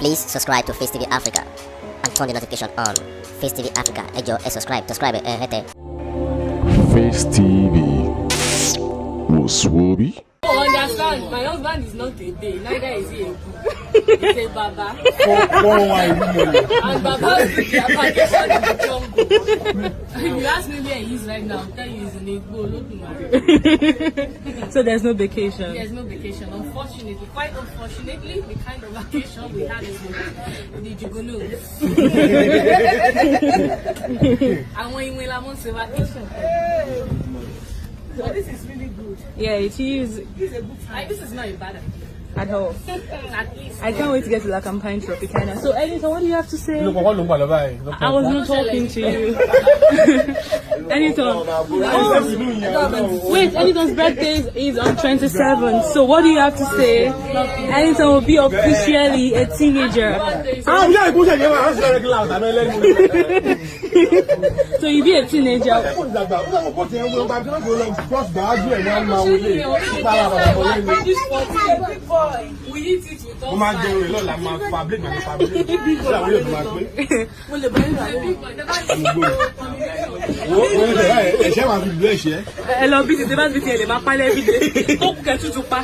Please subscribe to Face TV Africa and turn the notification on. Face TV Africa, ẹ jọ̀ọ́, ẹ subscribe, subscribe ẹ hẹ́tẹ̀. Face TV wò sùwòbí. Understand, my husband is not a bae, neither is he a boo. He's a baba. And baba is their vacation in the jungle. If you ask me where he is right now, I'll tell you he's in Igbo, Olodumare. So there's no vacation. There's no vacation. Unfortunately, quite unfortunately, the kind of vacation we have is with the Jugonos. Àwọn ìwé la mọ̀ ń ṣe vacation. But this is really good. Yeah, it is. Like, this is not a bad idea. At all. At least. I can't wait to get to La Campagne Tropicana. So, Enitan, what do you have to say? Ló kọ́kọ́ ló ń gbà lọ báyìí. I was not talking to you. Enitan. Oh, wait, Enitan's birthday is on 27th. So, what do you have to say? Enitan will be officially a teenager. Àwọn ìyá ìkúnṣe yẹn máa ń sọ ẹ̀rẹ́ kíláàsì àmì ẹlẹ́nu. So, you'll be a teenager. Ó ti dàgbà, ó dàgbà kó tiẹ̀ ń wọ ọgbà tí wọ́n fi lọ bọ́ọ̀sì gbàájú ẹ̀ ní wọ́n máa wọlé. Ìpara bàbá wọlé ni. We eat it with Mo all máa jẹun rẹ̀ lọ́la, máa fa blade, máa fa blade. Ṣé àwọn yóò fi máa pé? Wo wo ní sẹ́yà ẹ̀ṣẹ́ máa fi lù ẹ̀ṣẹ́. Ẹ lọ bí tètè bá ti fi ẹ̀ lè máa pálẹ̀ bí dé. Tó kù kẹ́ tútù pa.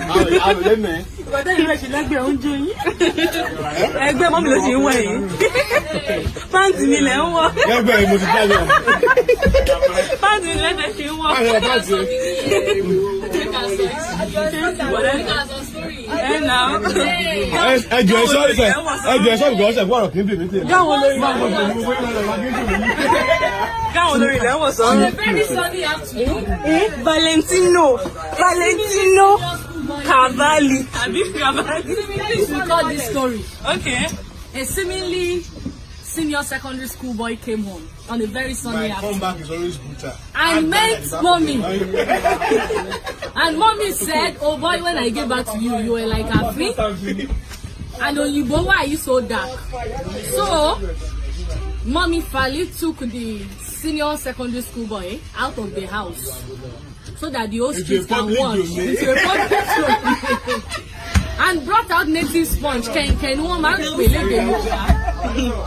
Àwọn lẹ́nu ẹ̀. Ìgbàdá ìlú ẹ̀ṣin lẹ́gbẹ̀ẹ́ oúnjẹ yín. Ẹgbẹ́ mọ́mí ló ṣe ń wẹ̀ yín. Pàǹtì mi lẹ̀ ń wọ̀. Lẹ́gbẹ̀ẹ́ mo ti jáde ọ̀. Pàǹtì mi lẹ́gbẹ̀ẹ́ ṣe ń wọ̀. Àwọn pàǹtì. Ẹ nà ó. Ẹjọ́ ẹ sọ́ọ̀sẹ̀ ẹjọ́ ẹ sọ́ọ̀sẹ̀ ọ̀sẹ̀ fún ọ̀rọ̀ kì í bèbè tèmi. Gáwọn olórí Gáwọn olórí ilẹ̀ ń wọ̀ sọ́run. Very sunny afternoon. Valentino Valentino Cavalli. Àbí Cavalli. Please record this story. Okay. A seemingly senior secondary school boy came home on a very sunny My afternoon comeback is always brutal. and met mommy. And mommy said, "Oh boy, when I gave back to you, you were like a free. And Oyibo, why are you so dark?" So, mommy Fali took the senior secondary school boy out of the house so that the whole Into street a can public watch. domain. Into a public domain. And brought out native sponge. Can wọ́n máa ń pè lédè Yorùbá?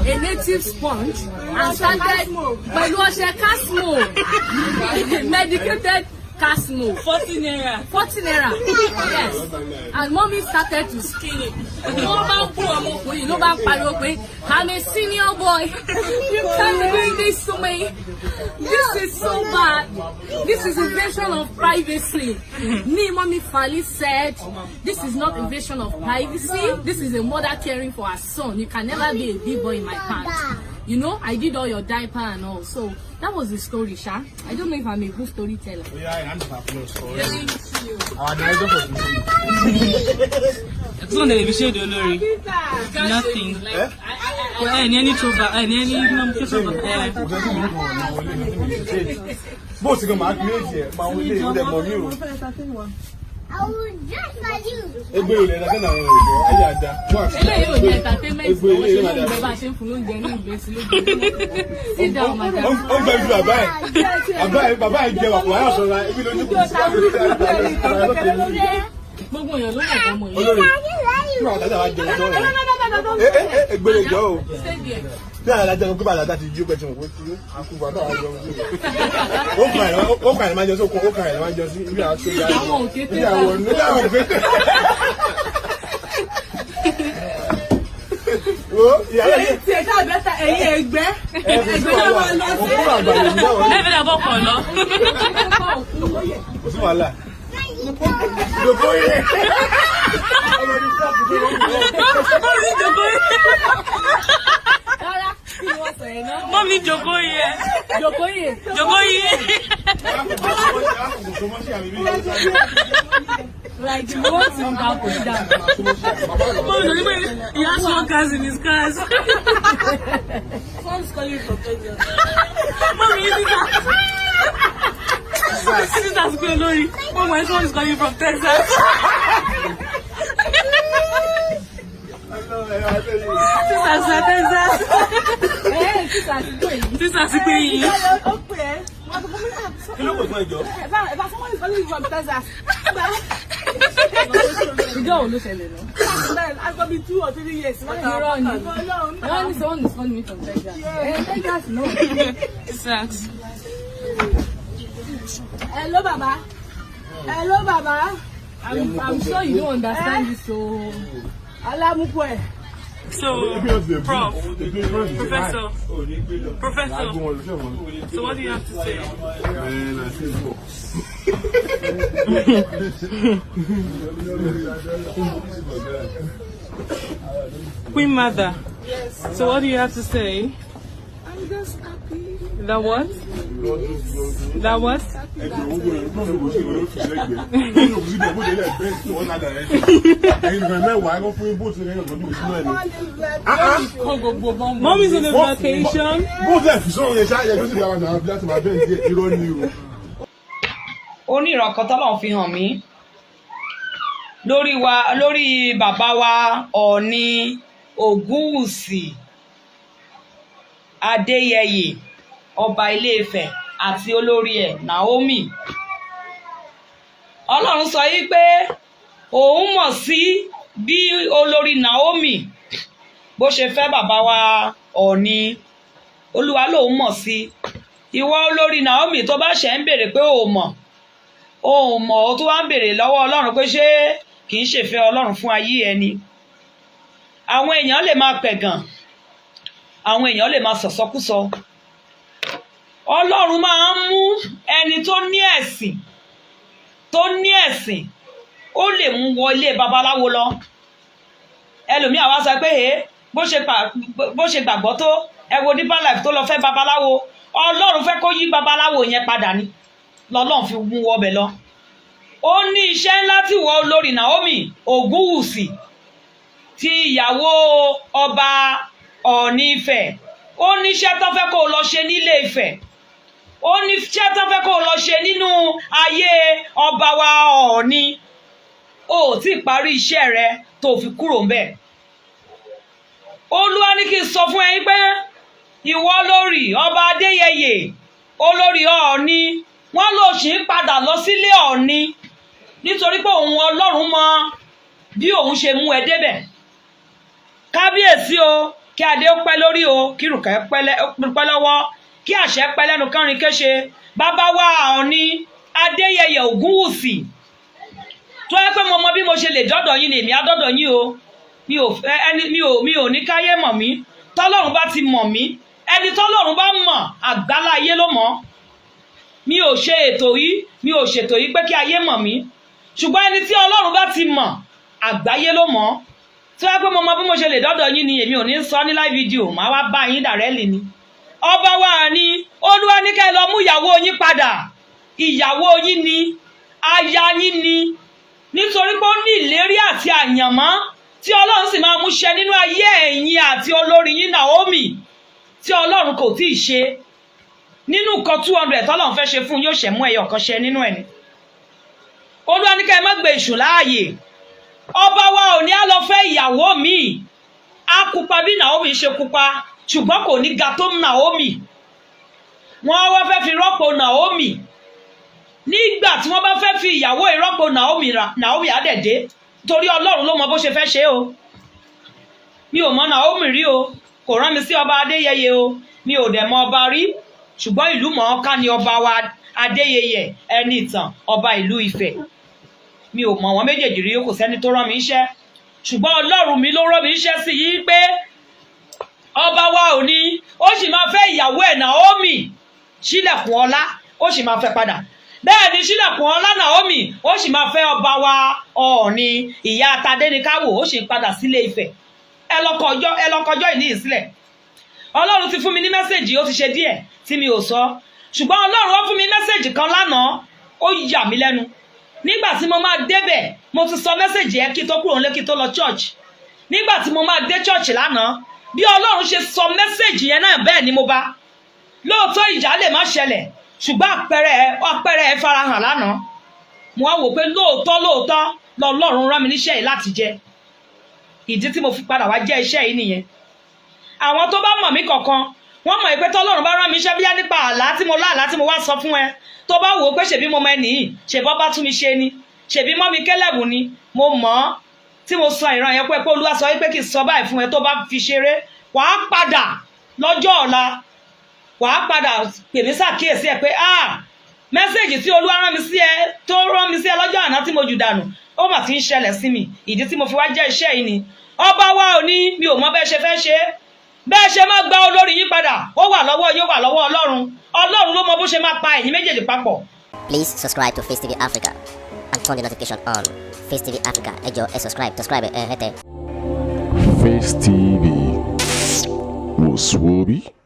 A native sponge and started pẹ̀lú ọṣẹ Casmo, medicated Casmo. ₦40. ₦40, yes, and mommy started to skin it. Wọ́n bá ń kú ọmọkùnrin ló bá ń pariwo pé, "I'm a senior boy, you can't be doing this to me. This is so bad. This is invasion of privacy." Ni mommy Fali said, "This is not invasion of privacy. This is a mother caring for her son. You can never be a big boy in my pants. I did all your diaper and all." So that was the story, sha. I don't know if I'm a good storyteller. Yeah, round of applause for our director for today. Tí wọ́n lè fi ṣe èdè olórí. Nothing. Eh? Ẹ ní ẹni tó bá ẹ ní ẹni tó bá ẹ. Kò sẹ́ni tí mo kàn ní wọlé ní tí mo ṣe. Bó o sì gan máa kírèjì ẹ̀ máa wọlé ìwé mọ̀ mí o. I will just like you. Egbe ilẹ̀ ẹ̀dá sẹ́ni àwọn èrò ayé àdá. Eléyìí ò ní entertainment. Egbe Lọ́wọ́ ilé ṣe máa ló ń dà. bẹ bá a ṣe ń fún lóúnjẹ ní ìgbésí lójoojúmọ́. Sit down, madam. Ó ń gbẹ ju bàbá ẹ̀. Bàbá ẹ̀ bàbá ẹ̀ jẹ wàpọ̀ ayọ̀ sọ̀rọ̀ ibi lójú kù sí. Gbogbo èèyàn ló mọ̀ ọmọ yìí. Olórí kí wàá dájà wá jẹun tán rẹ̀. Ẹ ẹ egbe lè jọ o. Stay there. Bí àwọn adájọ́ pé bàbá ti jí ó pẹ́ tí wọ́n pé àkùkọ àtàwọn àjọ wọn. Ó kàn ẹ̀ ó kàn ẹ̀ máa jẹ sí okun ó kàn ẹ̀ máa jẹ sí ibi àwọn tó yá. Àwọn òkété. Ibi àwọn ibi àwọn òkété. Wo ìyá rẹ̀ Tí ẹ ṣáà bẹ́tà ẹ̀yin ẹgbẹ́. ẹgbẹ́ náà máa lọ sí. Òkú àgbà lè ní àwọn Ẹ fẹ́ dàbọ̀ kọ̀ lọ. kò sí wàhálà. Jòkó yẹ. Ọmọ ní fọ́ọ̀kì tó lọ́wọ́. Mọ́mí jòkó yẹ. Rárá, kí ni wọ́n sọ yẹn náà? Mọ́mí jòkó yẹ. Jòkó yè. Jòkó yẹ. Like you want to down, put down. Mọ́mí sọ pé he has four cars in his cars. Someone's calling from Texas. Mọ́mí yìí sísá. Sísá sí pé olórí. Mọ́mí my son is calling from Texas. Sísá sí Texas. Ẹ sísá sí pé yìí. Sísá sí pé yìí. Kí ló kò fún ẹjọ́? Ìjọ wo ló ṣẹlẹ̀ náà? That's be 2 or 3 years. Irọ́ ni. Wọ́n ní someone is calling me from Texas. Eh, Texas no. Sex. Hello, Baba. Hello, Baba. I'm sure you don't understand this, so. Alámùkù ẹ̀. So, Prof, Professor, Professor, so what do you have to say? Man, I see four. Queen Mother. Yes. So what do you have to say? I'm just happy. That what? That what? Mommy's on a vacation. Ó ní ìran kan tọ́lọ́run fi hàn mí lórí wa, lórí bàbá wa Ọọ̀ni Ògúnwùsì Adéyẹyè, ọba Ilé-Ifẹ̀, àti olórí ẹ̀ Naomi. Ọlọ́run sọ yí pé òun mọ̀ sí bí olórí Naomi bó ṣe fẹ́ bàbá wa Ọọ̀ni. Olúwa lòun mọ̀ sí. Ìwọ olórí Naomi, tó bá ṣẹ̀ ń béèrè pé o mọ̀, o mọ̀, o tún wá ń béèrè lọ́wọ́ Ọlọ́run pé ṣé kì í ṣèfẹ́ Ọlọ́run fún ayé ẹni. Àwọn èèyàn lè máa pẹ̀gàn, àwọn èèyàn lè máa sọ̀sọ́kúsọ. Ọlọ́run máa ń mú ẹni tó ní ẹ̀sìn, tó ní ẹ̀sìn, ó lè mú wọ ilé babaláwo lọ. Ẹlòmíà wá sọ pé ẹ bó ṣe gbàgbọ́ tó, ẹ wo Deeper Life tó lọ fẹ́ babaláwo. Ọlọ́run fẹ́ kó yí babaláwo yẹn padà ni lọ́lọ́run fi mú wọbẹ̀ lọ. Ó ní iṣẹ́ ńlá tí wọ́n olórí Naomi Ògúnwùsì, ti ìyàwó ọba Ọ̀ọ̀ni Ifẹ̀, ó ní iṣẹ́ tó fẹ́ kó o lọ ṣe nílé Ifẹ̀. Ó ní iṣẹ́ tó fẹ́ kó o lọ ṣe nínú ayé ọba wa Ọ̀ọ̀ni. O ò tí ì parí iṣẹ́ rẹ tó fi kúrò ńbẹ̀. Olúwa ní kí n sọ fún ẹ pé ìwọ lórí ọba Adéyẹyè, olórí Ọ̀ọ̀ni, wọ́n lọ sì ń padà lọ sílé Ọ̀ọ̀ni nítorí pé òun Ọlọ́run mọ bí òun ṣe mú ẹ débẹ̀. Kábíyèsí o, kí adé ó pẹ́ lórí o, kí ìrùkẹ̀ pẹ́ lọ́wọ́, kí àṣẹ pẹ́ lẹ́nu kánrin kéṣe. Bàbá wa Ọ̀ọ̀ni Adéyẹyè Ògúnwùsì, tó yẹ pé mo mọ bí mo ṣe lè dọ́dọ̀ yín ni èmi á dọ́dọ̀ yín o. Mi ò fẹ́ ẹni mi ò ní káyé mọ̀ mí. Tọ́lọ́run bá ti mọ̀ mí, ẹni tọ́lọ́run bá mọ̀, àgbálá ayé ló mọ̀. Mi ò ṣe ètò yìí, mi ò ṣètò yìí pé kí ayé mọ̀ mí, ṣùgbọ́n ẹni tí Ọlọ́run bá ti mọ̀, àgbáyé ló mọ̀. Tí wọ́n pé mo mọ bí mo ṣe lè dọ́dọ̀ yín ni, èmi ò ní sọ ní live video, màá wá bá yín directly ni. Ọba wa ni Olúwa ní kẹ́ ẹ lọ mú ìyàwó yín padà. Ìyàwó yín ni, aya yín ni, nítorí pé ó ní ìlérí àti àyànmọ́ tí Ọlọ́run sì máa mú ṣẹ nínú ayé ẹ̀yin àti olórí yín Naomi, tí Ọlọ́run kò tí ì ṣe. Nínú nǹkan 200 tọ́lọ́run fẹ́ ṣe fún yóò ṣẹ̀ mú ẹyọ kan ṣẹ nínú ẹ̀ ni. Olúwa ní ká ẹ má gbé èṣù láàyè. Ọba wa ò ní á lọ fẹ́ ìyàwó míì. Á pupa bí Naomi ṣe pupa, ṣùgbọ́n kò ní ga tó Naomi. Wọ́n wá fẹ́ fi rọ́pò Naomi. Nígbà tí wọ́n bá fẹ́ fi ìyàwó ìrọ́pò Naomi, Naomi á dẹ̀ dé, torí Ọlọ́run ló mọ bó ṣe fẹ́ ṣe o. Mi ò mọ Naomi rí o, kò rán mi sí ọba Adéyẹyẹ o, mi ò dẹ̀ mọ ọba rí, ṣùgbọ́n ìlú mọ̀ọ́ká ni ọba wa Adéyẹyẹ ẹni ìtàn, ọba ìlú Ifẹ̀. Mi ò mọ̀ wọ́n méjèèjì rí, kò sẹ́ni tó rán mi iṣẹ́, ṣùgbọ́n Ọlọ́run mi ló rán mi iṣẹ́ sí yí pé ọba wa ò ní, ó sì máa fẹ́ ìyàwó ẹ̀ Naomi Sílẹ̀kùn Ọlá, ó sì máa fẹ́ padà. Bẹ́ẹ̀ ni, Sílẹ̀kùn Ọlá Naomi, ó sì máa fẹ́ ọba wa Ọọ̀ni. Ìyá Tadéníkáwò, ó sì padà sílé Ifẹ̀. Ẹ lọ kọjọ́ ìní ìsílẹ̀. Ọlọ́run ti fún mi ní message, ó ti ṣe díẹ̀ tí mi ò sọ, ṣùgbọ́n Ọlọ́run ó fún mi message kan lánàá, ó yà mí lẹ́nu. Nígbà tí mo máa débẹ̀, mo ti sọ message yẹn kí tó kúrò nílé, kí tó lọ church. Nígbà tí mo máa dé church lánàá, bí Ọlọ́run ṣe sọ message yẹn náà, bẹ́ẹ̀ ni mo bá. Lóòótọ́, ìjà lè má ṣẹlẹ̀, ṣùgbọ́n àpẹẹrẹ ẹ farahàn lánàá. Mo wá wò pé lóòótọ́ lóòótọ́ lọ́lọ́run rán mi níṣẹ́ yìí láti jẹ. Ìdí tí mo fi padà wá jẹ́ iṣẹ́ yìí nìyẹn. Àwọn tó bá mọ̀ mí kọ̀ọ̀kan, wọ́n mọ̀ pé tọ́lọ́run bá rán mi iṣẹ́, bíyá nípa àlá tí mo lá, àlá tí mo wá sọ fún ẹ, tó bá wò ó pé ṣèbí mo mọ ẹnì yìí, ṣèbọ́ bá tún mi ṣe ni, ṣèbí mọ́ mi kélẹ̀bù ni, mo mọ̀ ọ́. Tí mo sọ ìran yẹn pé Olúwa sọ wípé kí n sọ báyìí fún ẹ, tó bá fi ṣeré, wàá padà lọ́jọ́ ọ̀la, wàá padà pè mí ṣàkíyèsí ẹ pé, ah, message tí Olúwa rán mi sí ẹ, tó rán mi sí ẹ lọ́jọ́ àná tí mo jù dànù, ó mà ti ń ṣẹlẹ̀ sí mi. Ìdí tí mo fi wá jẹ́ iṣẹ́ yìí ni. Ọba wa ò ní, mi ò mọ bẹ́ẹ̀ ṣe fẹ́ ṣe é, bẹ́ẹ̀ ṣe máa gba olórí yín padà. Ó wà lọ́wọ́ yóò wà lọ́wọ́ Ọlọ́run. Ọlọ́run ló mọ bó ṣe máa pa ẹ̀yin méjèèjì papọ̀. Please subscribe to Face TV Africa and turn the notification on. Face TV Africa, ẹ jọ̀ọ́, ẹ subscribe, subscribe ẹ hẹ́tẹ̀. Face TV. Was Swoby?